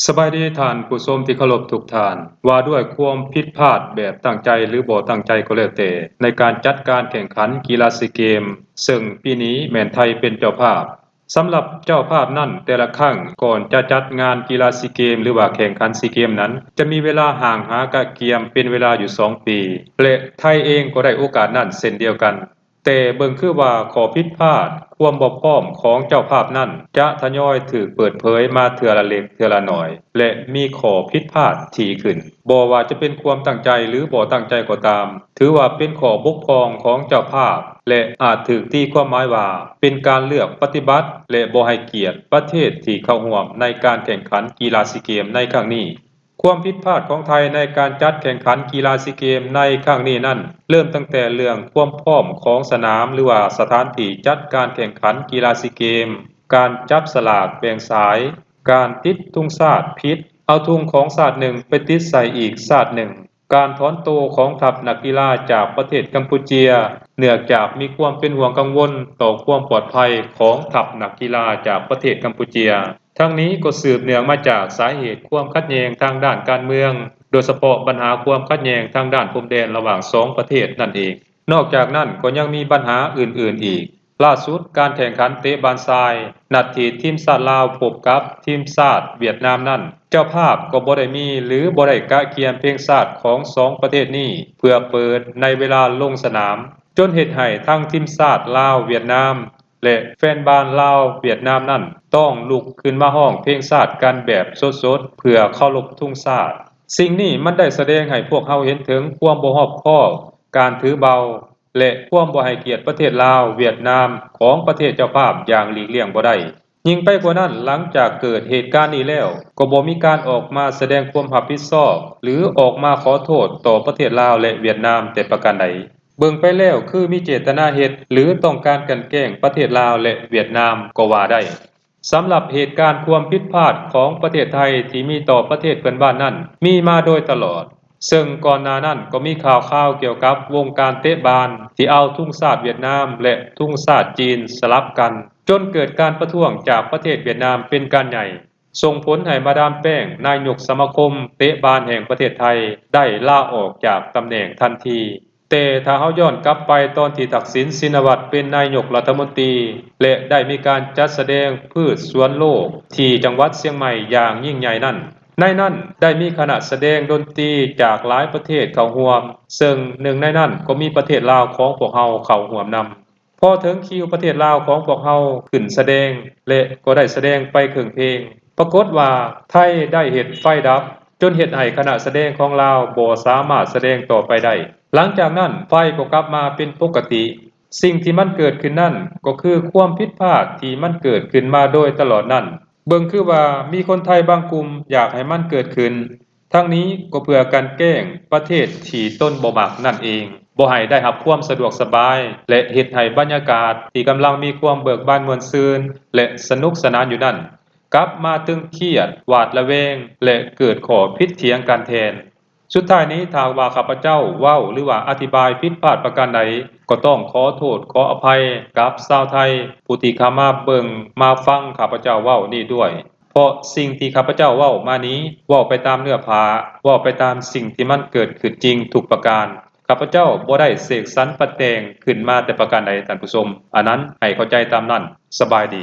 ສະບາຍດີທ່ານຜູ້ຊົມທີ່ເຄົາລົບທຸກທ່ານ. ວ່າດ້ວຍຄວາມຜິດພາດແບບຕັ້ງໃຈ ຫຼື ບໍ່ຕັ້ງໃຈກໍແລ້ວແຕ່ ໃນການຈັດການແຂ່ງຂັນກິລາຊີເກມ ເຊິ່ງປີນີ້ແມ່ນໄທເປັນເຈົ້າພາບ. ສຳລັບເຈົ້າພາບນັ້ນ ແຕ່ລະຄັ້ງກ່ອນຈະຈັດງານກິລາຊີເກມ ຫຼືວ່າແຂ່ງຂັນຊີເກມນັ້ນ ຈະມີເວລາຮ່າງຫາກະກຽມເປັນເວລາຢູ່ສອງປີ ແລະ ໄທເອງກໍໄດ້ໂອກາດນັ້ນເຊັ່ນດຽວກັນ. ແຕ່ເບິ່ງຄືວ່າຂໍ້ຜິດພາດ, ຄວາມບໍ່ພ້ອມຂອງເຈົ້າພາບນັ້ນ ຈະທະຍອຍຖືກເປີດເຜີຍມາເທື່ອລະເລັກເທື່ອລະໜ້ອຍ ແລະ ມີຂໍ້ຜິດພາດຖີ່ຂຶ້ນ. ບໍ່ວ່າຈະເປັນຄວາມຕັ້ງໃຈ ຫຼື ບໍ່ຕັ້ງໃຈກໍຕາມ, ຖືວ່າເປັນຂໍ້ບົກຜ່ອງຂອງເຈົ້າພາບ ແລະ ອາດຖືກຕີຄວາມໝາຍວ່າເປັນການເລືອກປະຕິບັດ ແລະ ບໍ່ໃຫ້ກຽດປະເທດທີ່ເຂົ້າຮ່ວມໃນການແຂ່ງຂັນກິລາຊີເກມໃນຄັ້ງນີ້. ຄວາມຜິດພາດຂອງໄທໃນການຈັດແຂ່ງຂັນກິລາຊີເກມໃນຄັ້ງນີ້ນັ້ນ ເລີ່ມຕັ້ງແຕ່ເລື່ອງຄວາມພ້ອມຂອງສະໜາມ ຫຼືວ່າສະຖານທີ່ຈັດການແຂ່ງຂັນກິລາຊີເກມ, ການຈັບສະຫຼາກແບ່ງສາຍ, ການຕິດທຸງຊາດຜິດ, ເອົາທຸງຂອງຊາດໜຶ່ງໄປຕິດໃສ່ອີກຊາດໜຶ່ງ, ການຖອນໂຕຂອງທັບນັກກິລາຈາກປະເທດກຳປູເຈຍ ເນື່ອງຈາກມີຄວາມເປັນຫ່ວງກັງວົນຕໍ່ຄວາມປອດໄພຂອງທັບນັກກິລາຈາກປະເທດກຳປູເຈຍ. ທັງນີ້ກໍສືບເນື່ອງມາຈາກສາເຫດຄວາມຂັດແຍ່ງທາງດ້ານການເມືອງ, ໂດຍສະເພາະບັນຫາຄວາມຂັດແຍ່ງທາງດ້ານພົມແດນລະຫວ່າງສອງປະເທດນັ້ນເອງ. ນອກຈາກນັ້ນກໍຍັງມີບັນຫາອື່ນໆອີກ. ລ່າສຸດ, ການແຂ່ງຂັນເຕະບານຊາຍ ນັດທີ່ທີມຊາດລາວພົບກັບທີມຊາດຫວຽດນາມນັ້ນ, ເຈົ້າພາບກໍບໍ່ໄດ້ມີ ຫຼື ບໍ່ໄດ້ກະກຽມເພງຊາດຂອງສອງປະເທດນີ້ ເພື່ອເປີດໃນເວລາລົງສະໜາມ, ຈົນເຮັດໃຫ້ທັງທີມຊາດລາວ-ຫວຽດນາມ ແລະ ແຟນບານລາວຫວຽດນາມນັ້ນ ຕ້ອງລຸກຂຶ້ນມາຮ້ອງເພງຊາດກັນແບບສົດໆ ເພື່ອເຄົາລົບທຸງຊາດ. ສິ່ງນີ້ມັນໄດ້ສະແດງໃຫ້ພວກເຮົາເຫັນເຖິງຄວາມບໍ່ຮອບຄອບ, ການຖືເບົາ ແລະ ຄວາມບໍ່ໃຫ້ກຽດປະເທດລາວ, ຫວຽດນາມ ຂອງປະເທດເຈົ້າພາບຢ່າງຫຼີກລ່ຽງບໍ່ໄດ້. ຍິ່ງໄປກວ່ານັ້ນ, ຫຼັງຈາກເກີດເຫດການນີ້ແລ້ວ, ກໍບໍ່ມີການອອກມາສະແດງຄວາມຮັບຜິດຊອບ ຫຼື ອອກມາຂໍໂທດຕໍ່ປະເທດລາວ ແລະ ຫວຽດນາມແຕ່ປະການໃດ. ເບິ່ງໄປແລ້ວຄືມີເຈດຕະນາເຮັດ ຫຼື ຕ້ອງການກັ່ນແກ້ງປະເທດລາວ ແລະ ຫວຽດນາມກໍວ່າໄດ້. ສຳລັບເຫດການຄວາມຜິດພາດຂອງປະເທດໄທທີ່ມີຕໍ່ປະເທດເພື່ອນບ້ານນັ້ນ ມີມາໂດຍຕະຫຼອດ, ເຊິ່ງກ່ອນໜ້ານັ້ນກໍມີຂ່າວຄາວກ່ຽວກັບວົງການເຕະບານທີ່ເອົາທຸງຊາດຫວຽດນາມ ແລະ ທຸງຊາດຈີນສະຫຼັບກັນ, ຈົນເກີດການປະທ້ວງຈາກປະເທດຫວຽດນາມເປັນການໃຫຍ່. ສົ່ງຜົນໃຫ້ມາດາມແປ້ງ ນາຍົກສະມາຄົມເຕະບານແຫ່ງປະເທດໄທ ໄດ້ລາອອກຈາກຕຳແໜ່ງທັນທີ. ແຕ່ຖ້າເຮົາຍ້ອນກັບໄປຕອນທີ່ທັກສິນ ຊິນນະວັດ ເປັນນາຍົກລັດຖະມົນຕີ ແລະ ໄດ້ມີການຈັດສະແດງພືດສວນໂລກທີ່ຈັງຫວັດຊຽງໃໝ່ຢ່າງຍິ່ງໃຫຍ່ນັ້ນ, ໃນນັ້ນໄດ້ມີຄະນະສະແດງດົນຕີຈາກຫຼາຍປະເທດເຂົ້າຮ່ວມ, ເຊິ່ງໜຶ່ງໃນນັ້ນກໍມີປະເທດລາວຂອງພວກເຮົາເຂົ້າຮ່ວມນຳ. ພໍເຖິງຄິວປະເທດລາວຂອງພວກເຮົາຂຶ້ນສະແດງ ແລະ ກໍໄດ້ສະແດງໄປເຄິ່ງເພງ, ປາກົດວ່າໄທໄດ້ເຮັດໄຟດັບ, ຈົນເຮັດໃຫ້ຄະນະສະແດງຂອງລາວບໍ່ສາມາດສະແດງຕໍ່ໄປໄດ້. ຫຼັງຈາກນັ້ນໄຟກໍກັບມາເປັນປົກກະຕິ. ສິ່ງທີ່ມັນເກີດຂຶ້ນນັ້ນກໍຄືຄວາມຜິດພາດທີ່ມັນເກີດຂຶ້ນມາໂດຍຕະຫຼອດນັ້ນ. ເບິ່ງຄືວ່າມີຄົນໄທບາງກຸ່ມຢາກໃຫ້ມັນເກີດຂຶ້ນ. ທັງນີ້ກໍເພື່ອກັ່ນແກ້ງປະເທດທີ່ຕົນບໍ່ມັກນັ້ນເອງ, ບໍ່ໃຫ້ໄດ້ຮັບຄວາມສະດວກສະບາຍ ແລະ ເຮັດໃຫ້ບັນຍາກາດທີ່ກຳລັງມີຄວາມເບີກບານມ່ວນຊື່ນ ແລະ ສະໜຸກສະໜານຢູ່ນັ້ນ ກັບມາຕຶງຄຽດ, ຫວາດລະແວງ ແລະ ເກີດຂໍ້ຜິດຖຽງກັນແທນ. ສຸດທ້າຍນີ້, ຖ້າຫາກວ່າຂ້າພະເຈົ້າເວົ້າ ຫຼືວ່າອະທິບາຍຜິດພາດປະການໃດ, ກໍຕ້ອງຂໍໂທດຂໍອະໄພກັບຊາວໄທຜູ້ທີ່ເຂົ້າມາເບິ່ງມາຟັງຂ້າພະເຈົ້າເວົ້ານີ້ດ້ວຍ. ເພາະສິ່ງທີ່ຂ້າພະເຈົ້າເວົ້າມານີ້ ເວົ້າໄປຕາມເນື້ອຜ້າ, ເວົ້າໄປຕາມສິ່ງທີ່ມັນເກີດຂຶ້ນຈິງທຸກປະການ. ຂ້າພະເຈົ້າບໍ່ໄດ້ເສກສັນປະແຕ່ງຂຶ້ນມາແຕ່ປະການໃດ, ທ່ານຜູ້ຊົມ. ອັນນັ້ນໃຫ້ເຂົ້າໃຈຕາມນັ້ນ. ສະບາຍດີ.